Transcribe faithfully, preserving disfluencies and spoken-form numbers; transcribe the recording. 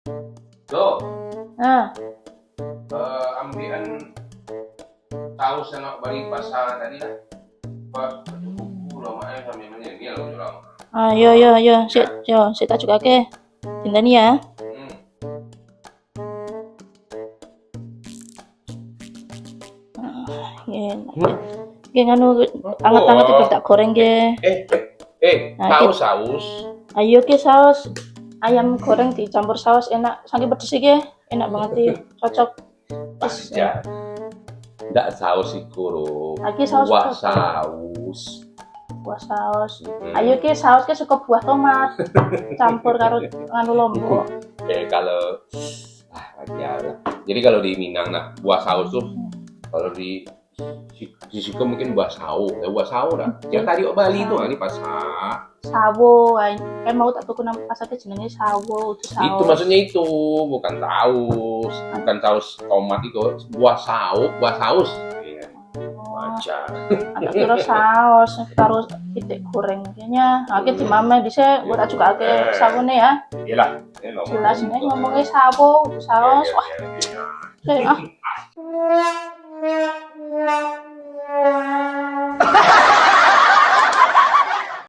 Do, Ah, eh, ambikan saus yang nak bali pasa tadi lah. Pak, buku lah mak eh sambil manyengil orang. Ah, yo yo yo, sik yo, sik tak juga ke. Cinta ni ya. Hmm. Ge, ge nganu angat-angat itu tak goreng ge. Eh, eh, eh, Nah, saus saus. Ayo ke saus ayam goreng dicampur saus enak, sangat pedes ge, enak banget sih, cocok. Pasti. Ndak saus iko, Ro. Lagi saus Buah apa? Saus. Buah saus. Hmm. Ayo ke saus ke suka buah tomat campur karo nganu lombok. Eh, kalau ah, lagi lah. Jadi kalau di Minang nah, buah saus tuh kalau di di siko mungkin buah sawo, ya buah sawo dah. Yang tadi wak bali tuh, ah, ini pasa. Sawo, ay. Kan mau tak tahu kenapa pasal ke jenenge sawo, itu saus. Itu maksudnya itu, bukan saus, bukan saus tomat itu, buah sawo, buah saus. Iya, Oh, macam. agak kira saus karo pitik goreng kayaknya. Oke, di mama di saya buat juga ke sawo nih ya. Iyalah, ini ngomong. Jelas nih ngomongnya sawo, saus. Wah, Iya, iya, iya. Saya, ah.